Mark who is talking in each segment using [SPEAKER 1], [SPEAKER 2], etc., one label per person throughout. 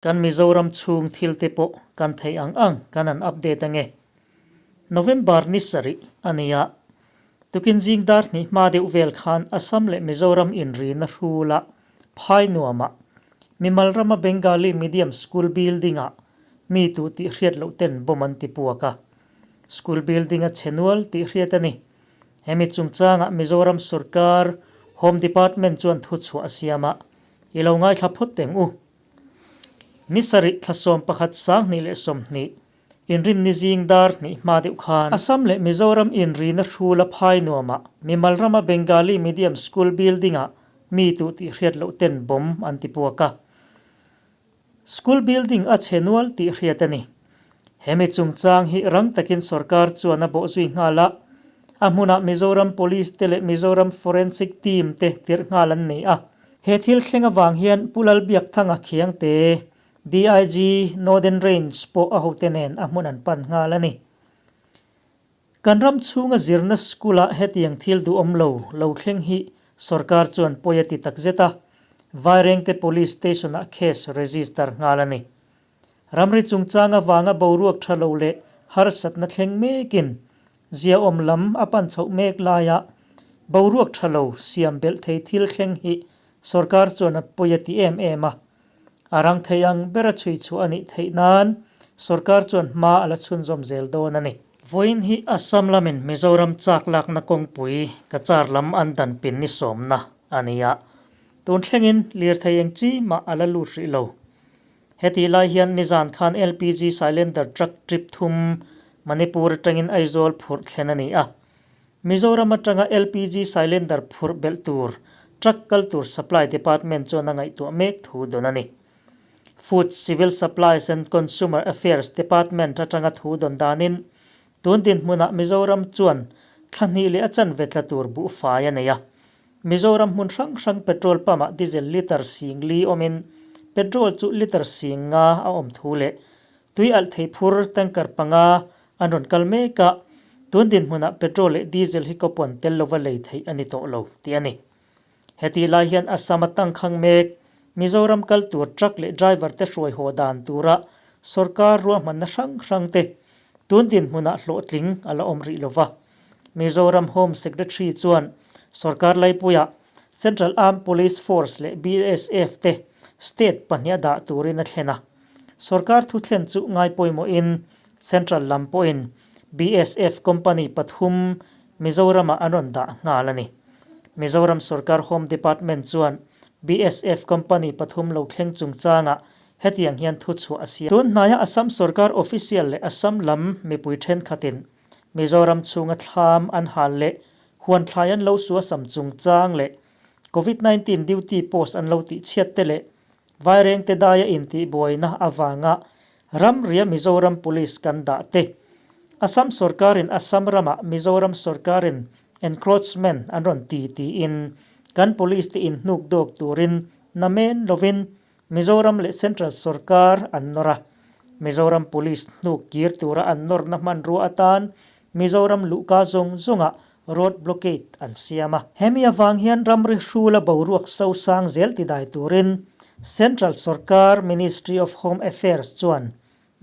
[SPEAKER 1] Kan Mizoram chhung thil te pawh kan theih ang ang kan han update ange. November ni sarih a nia. Tukin zing dar hnih hma deuh vel khan Assam leh Mizoram inrina hrula phai nuamah mimal rama Bengali Medium School building-ah mi tuh tih hriat loh ten bomb an ti puak a. School building a chhe nual tih hriat a ni. Hemi chungchangah Mizoram sorkar Home Department chuan thuchhuah a siam a, I lo ngaithla phawt teng u. Ni sarih thla 11 2020, inrinni zing dar hnih hma deuh khan, Assam leh Mizoram inrina hrula phai nuamah mimal rama Bengali Medium School building-ah mi tuh tih hriat loh ten bomb an ti puak a. School building a chhe nual tih hriat a ni. Hemi chungchang hi rang takin sorkar chuan a bawhzui nghal a, a hmunah Mizoram Police te leh Mizoram Forensic Team te tirh nghal an ni a. He thil thleng avang hian Pu Lalbiakthanga Khiangte, DIG, Northern Range pawh a hote nen a hmun an pan nghal a ni. Kan ram chhunga zirna school-ah hetiang thil duhawm lo lo thleng hi sorkar chuan pawi a ti takzet a, Vairengte Police Station-ah case register nghal a ni. Ramri chungchang avanga boruak tha lo leh harsatna thleng mekin ziaawm lam a pan chhoh mek laia boruak tha lo siam belh thei thil thleng hi sorkar chuan a pawi a ti em em a. A rang thei ang bera chhui chhuah a nih theih nan sorkar chuan hma a la chhunzawm zel dawn a ni. Vawiin hi Assam lamin Mizoram chak lakna kawngpui Cachar lam an dan pin ni sawmna a ni a. Tun thlengin lirthei eng chi mah a la lut rih lo. Hetih lai hian nizan khan LPG cylinder truck trip thum Manipur atangin Aizawl phurh thlen a ni a. Mizoram atanga LPG cylinder phurh belh tur truck kal tur Supply Department chuan a ngaihtuah mek thu dawn a ni. Food, Civil Supplies and Consumer Affairs Department atanga thu dawn danin tun dinhmunah Mizoram chuan thla hnih leh a chanve tla tur buhfai a nei a. Mizoram hmun hrang hrang petrol pump ah diesel litre 10,000 awmin petrol chu litre 5,000 a awm thu leh tui alh thei phur tanker panga an rawn kal mek a, tun dinhmunah petrol leh diesel hi coupon tel lova lei theih a ni tawh lo tih a ni. Hetih lai hian Assam a tangkhang mek Mizoram kal tur truck leh driver te hruai haw dan tura sorkar ruahmanna hrang hrang te tun dinhmunah hlawhtling a la awm rih lova. Mizoram Home Secretary chuan sorkar laipuiah Central Armed Police Force leh BSF te state pahniha dah turin a thlen a. Sorkar thuthlen chu ngai pawimawhin Central lam pawhin BSF company pathum Mizoramah an rawn dah nghal a ni. Mizoram sorkar Home Department chuan BSF company pathum lo thleng chungchangah hetiang hian thuchhuah a siam. Tun hnaia Assam sorkar official leh Assam lam mipui thenkhatin Mizoram chhunga thlam an hal leh huan thlai an lo suasam chungchang leh Covid 19 duty post an lo tih chhiat te leh Vairengte daia intihbuaina avanga ramria Mizoram Police kan dah te Assam sorkarin Assam ramah Mizoram sorkarin encroachment an rawn ti tiin kan police te inhnuk dawk turin namen lovin Mizoram leh Central sorkar an nawr a, Mizoram Police hnuk kir tura an nawrna hmanrua atan Mizoram luhka zawng zawngah road blockade an siam a. Hemi avang hian ramri hrula boruak so sang zel tidai turin Central sorkar Ministry of Home Affairs chuan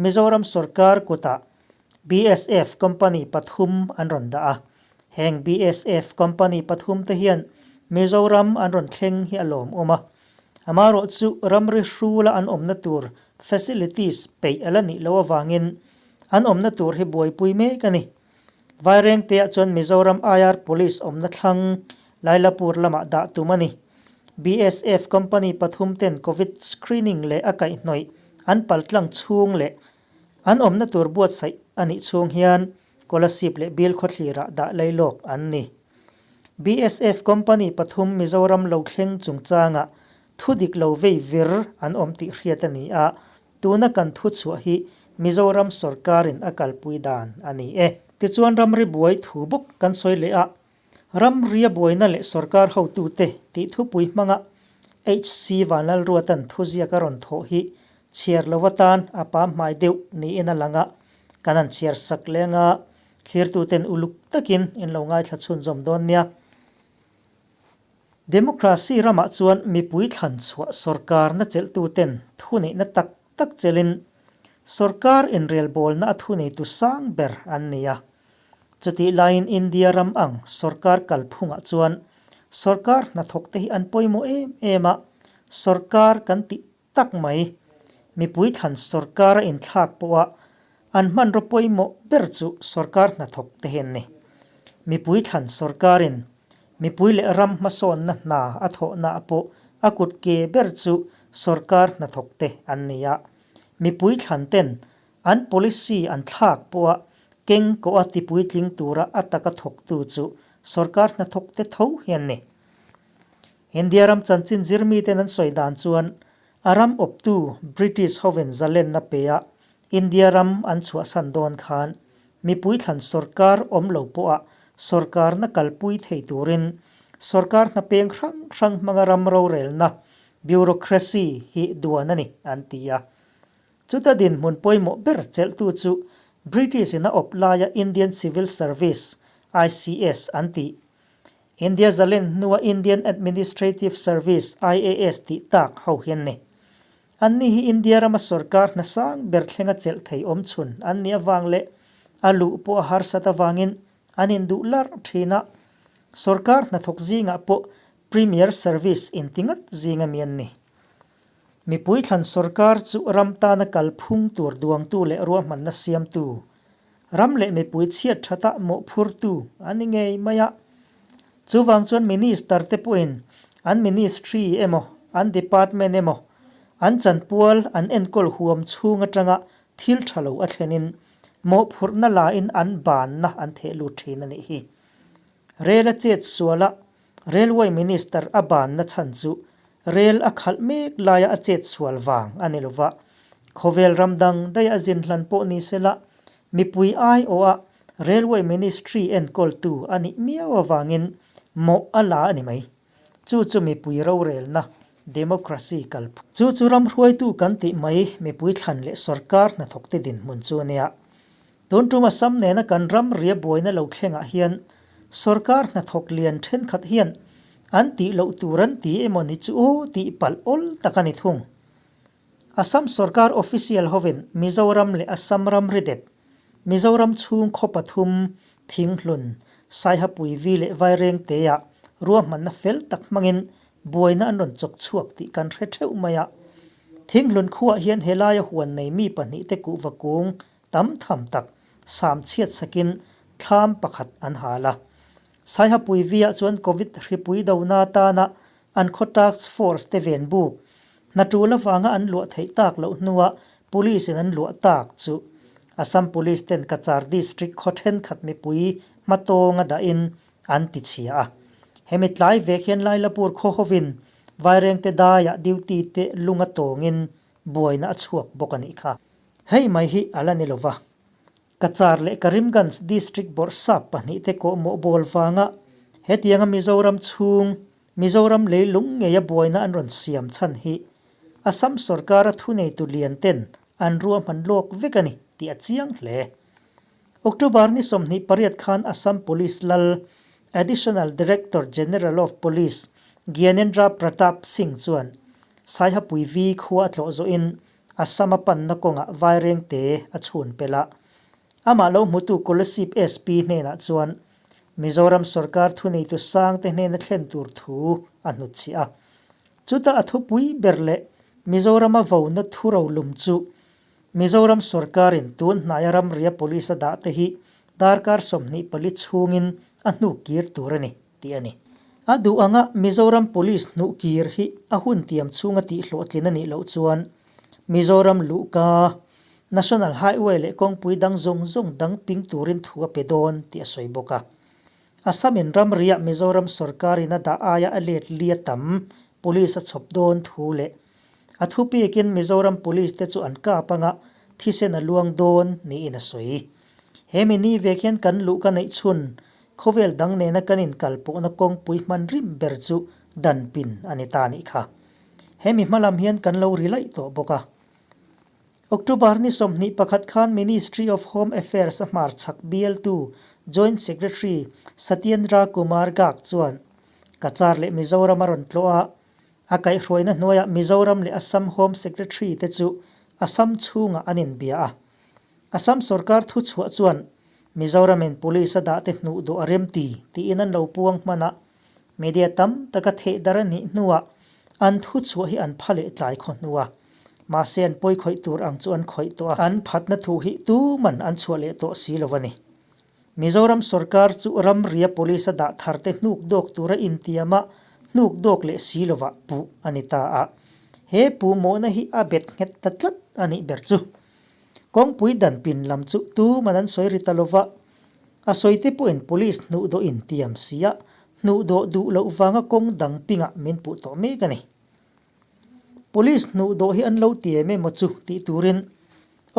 [SPEAKER 1] Mizoram sorkar kutah BSF company pathum an rawn dah a. Heng BSF company pathum te hian Mizoram an rawn thleng hi a lawmawm a. Amaherawh chu ramri hrula an awmna tur facilities peih a la nih loh avangin an awmna tur hi buaipui mek a ni. Vairengteah chuan Mizoram IR Police awmna thlang Lailapur lamah dah tum a ni. BSF company pathum ten Covid screening leh a kaihhnawih an paltlang chhung leh an awmna tur buatsaih a nih chhung hian Kolasib leh Bill khawthlirah dah lailawk an ni. BSF company pathum Mizoram lo thleng chungchangah thu dik lo vei vir an awm tih hriat a ni a, tuna kan thu chhuah hi Mizoram sorkarin a kalpui dan a ni e. Tichuan ramri buai thu bawk kan sawi leh a, ramria buaina leh sorkar hotute tih thupui hmanga HC Vanlalruatan thuziak a rawn thawh hi chhiar lo atan a pam hmai deuh niin a lang a, kan han chhiar sak leng a, Thlirtuten uluk takin in lo ngaithla chhunzawm dawn nia. Democracy ramah chuan mipui thlan chhuah sorkarna chelhtuten thuneihna tak tak chelhin sorkar inrelbawlna a thuneitu sang ber an ni a. Chutih laiin India ram ang sorkar kalphungah chuan sorkar hnathawkte hi an pawimawh em em a, sorkar kan tih tak mai. Mipui thlan sorkar a inthlak pawha an hmanraw pawimawh ber chu sorkar hnathawk te hi an ni. Mipui thlan sorkarin mipui leh ram hmasawnna hna a thawhnaah pawh a kut ke ber chu sorkar hnathawk te an ni a. Mipui thlan ten an policy an thlak pawha keng kawha tipuitling tura a taka thawktu chu sorkar hnathawk te tho hi an ni. India ram chanchin zirmiten an sawi dan chuan a ram awptu British hovin zalenna pe a India ram an chhuahsan dawn khan mipui thlan sorkar awm lo pawha sorkarna kalpui thei turin sorkar hna peng hrang hrang hmanga ram rorelna, bureaucracy, hi duan a ni an ti a. Chuta dinhmun pawimawh ber chelhtu chu British in a awp laia Indian Civil Service, ICS, an tih. India zalen hnua Indian Administrative Service, IAS, tih tak ho hi an ni. Anni hi India rama sorkar hna sang ber thlenga chelh thei awm chhun an nih avang leh a luh pawh a harsat avangin an induh larh thin a. Sorkar hnathawk zingah pawh Premier Service inti ngat zinga mi an ni. Mipui thlan sorkar chu ram tana kalphung tur duangtu leh ruahmanna siamtu, ram leh mipui chhiat thata mawhphurtu a ni ngei mai a. Chuvang chuan Minister te pawhin an Ministry emaw, an Department emaw, an chanpual an enkawl huam chhung atanga thil tha lo a thlenin mawhphurhna lain an banna an theh lut thin a nih hi. Rel a chet sual a, Railway Minister a banna chhan chu rel a khalh mek laia a chet sual vang a ni lova, khawvel ram dang daih a zin hlan pawh ni sela, mipui aiawha Railway Ministry enkawltu a nih miau avangin mawh a la a ni mai. Chu chu mipui rorelna, democracy, kal phu. Chu chu ram hruaitu kan tih mai mipui thlan leh sorkar hnathawkte dinhmun chu a nia. Tun tum Assam nena kan ram ria buaina lo thlengah hian sorkar hnathawk lian thenkhat hian an tih loh tur an ti emaw ni chu aw tih palh awl tak a ni thung. Assam sorkar official hovin Mizoram leh Assam ram ri dep, Mizoram chhung khaw pathum, Thinghlun, Saihapui Vi leh Vairengte-ah ruahmanna fel tak hmangin buaina an rawn chawk chhuak tih kan hre theuh mai a. Thinghlun khuaah hian helaia huan nei mi pahnihte kuhva kung tam tham tak sam chhiat sakin thlam pakhat an hal a. Saihapui viah chuan Covid hripui dona atana an khaw task force te ven buk hna tul avanga an luah theih tak loh hnua police in an luah tak chu Assam Police ten Cachar District khaw thenkhat mipui hmatawnga dahin an ti chhia a. Hemi tlai vek hian Lailapur khaw hovin Vairengte daiah duty te lunga tawngin buaina a chhuak bawk a nih kha. Hei mai hi a la ni lova. Cachar leh Karimganj District bawrhsap pahnihte kawhmawh bawl vanga hetianga Mizoram chhung Mizoram leilung ngeia buaina an rawn siam chhan hi Assam sorkara thuneitu lian ten an ruahman lawk vek a ni tih a chiang hle. October ni 28 khan Assam Police lal Additional Director General of Police Gyanendra Pratap Singh chuan Saihapui V khua a tlawh zawhin Assam a panna kawngah Vairengte a chhun pelh a. Amah lo hmutu Kolasib SP hnenah chuan Mizoram sorkar thuneitu sangte hnena thlen tur thu a hnutchhiah a. Chutah a thupui ber leh Mizorama vona thu rolum chu Mizoram sorkarin tun hnaia ramria police a dahte hi darkar 24 chhungin a hnukkir tur a ni. tih a ni. A duh anga Mizoram Police hnuh kir hi a hun tiam chhunga tih hlawhtlin a nih loh chuan Mizoram luhka, National Highway leh kawngpui dang zawng zawng dang ping turin thu a pe dawn tih a sawi bawk a. Assam in ramriah Mizoram sorkarin a dah aia a let lia tam Police a chhawp dawn thu leh a thupikin Mizoram Police te chu an kap anga thisen a luang dawn niin a sawi. He mi ni vek hian kan luh ka neih chhun Khawvel dang nena kan inkalpawhna kawngpui hman rim ber chu dan pin a ni ta nih kha. Hemi hmalam hian kan lo ri laih tawh bawk a. October ni 21 khan Ministry of Home Affairs a hmarchhak bialtu Joint Secretary Satyendra Kumar Garg chuan Cachar leh Mizoram a rawn tlawh a, a kaihhruaina hnuaiah Mizoram leh Assam Home Secretary te chu Assam chhungah an inbia a. Assam sorkar thuchhuah chuan Mizoramin police a dahte hnuh dawh a rem ti tiin an lo puang hman a, media tam taka theh darh a nih hnuah an thuchhuah hi an pha leh tlai khaw hnu a, mahse an pawi khawih tur ang chu an khawih tawh a, an phatna thu hi tuman an chhuah leh tawh si lo a ni. Mizoram sorkar chu ramria police a dah tharte hnuk dawk tura intiam a, hnuk dawk leh si lovah puh a ni ta a. He puhmawhna hi a bet nghet ta tlat a nih ber chu. Kawngpui dan pin lam chu tuman an sawi ri ta lova, a sawite pawhin police hnuh dawh intiam si a, hnuh dawh duh loh vanga kawng dang pingah min puh tawh mek a ni. Police hnuh dawh hi an lo ti em emaw chu tih turin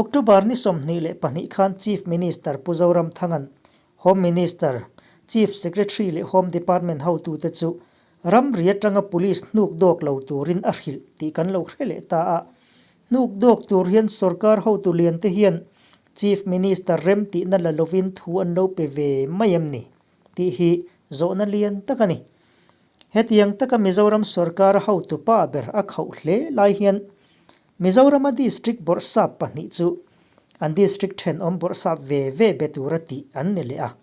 [SPEAKER 1] October ni 22 khan Chief Minister Pu Zoramthanga'n Home Minister, Chief Secretary leh Home Department hotute chu ramri atanga police hnuk dawk lo turin a hrilh tih kan lo hre leh ta a. Hnuk dawk tur hian sorkar hotu lian te hian Chief Minister rem tihna la lovin thu an lo pe ve mai em ni tih hi zawhna lian tak a ni. Hetiang taka Mizoram sorkara hotu pa ber a khauh hle lai hian Mizorama District Bawrhsap pahnih chu an District thenawm Bawrhsap ve ve be tura tih an ni leh a.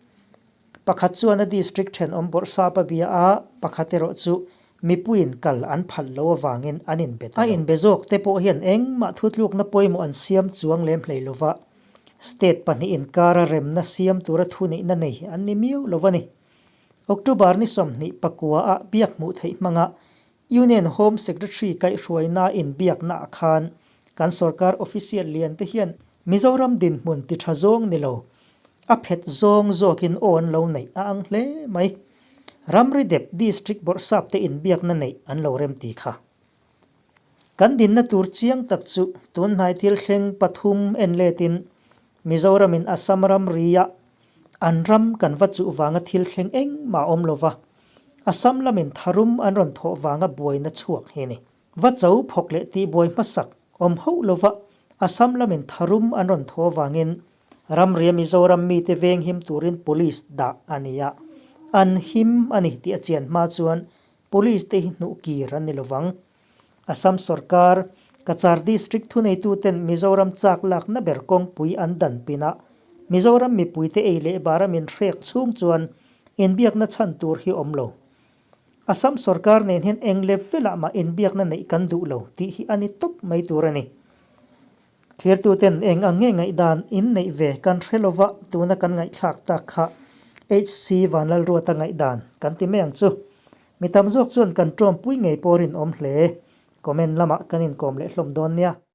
[SPEAKER 1] Pakhat chuan a District thenawm Bawrhsap a bia a, pakhat erawh chu mipuiin kal an phalh lo avangin an inbe ta lo. A inbe zawk te pawh hian engmah thutlukna pawimawh an siam chuang lem hlei lova, State pahnih inkara remna siam tura thuneihna nei an ni miau lo a ni. October ni 29 ah biak hmuh theih hmanga Union Home Secretary kaihhruaina inbiakna ah khan kan sorkar official lian te hian Mizoram dinhmun ti tha zawng ni lo, a phet zawng zawkin aw an lo neih a ang hle mai. Ramri dep District Bawrhsap te inbiakna neih an lo remti kha. Kan dinna tur chiang tak chu tunhnai thil thleng pathum en letin Mizoramin Assam ramria an ram kan va chuh vanga thil thleng engmah a awm lova, Assam lamin tharum an rawn thawh vanga buaina chhuak hi a ni. Va cho phawk leh tihbuai hmasak awm hauh lova Assam lamin tharum an rawn thawh vangin ramria Mizoram mite veng him turin Police dah a ni a, an him a ni tih a chian hma chuan Police te hi hnuh kir an ni lovang. Assam sorkar, Cachar District thuneituten Mizoram chak lakna ber kawngpui an dan pinah Mizoram mipuite ei leh bara min hrek chhung chuan inbiakna chhan tur hi awm lo. Assam sorkar nen hian eng level-ah mah inbiakna neih kan duh lo tih hi a ni tawp mai tur a ni. Thirtuten eng ang nge ngaihdan in neih ve kan hre lova tuna kan ngaihthlak tak kha HC Vanlalruata ngaihdan kan ti mai ang chu. Mi tam zawk chuan kan tawmpui ngei pawh rinawm hle. Comment lamah kan inkawm leh hlawm dawn nia.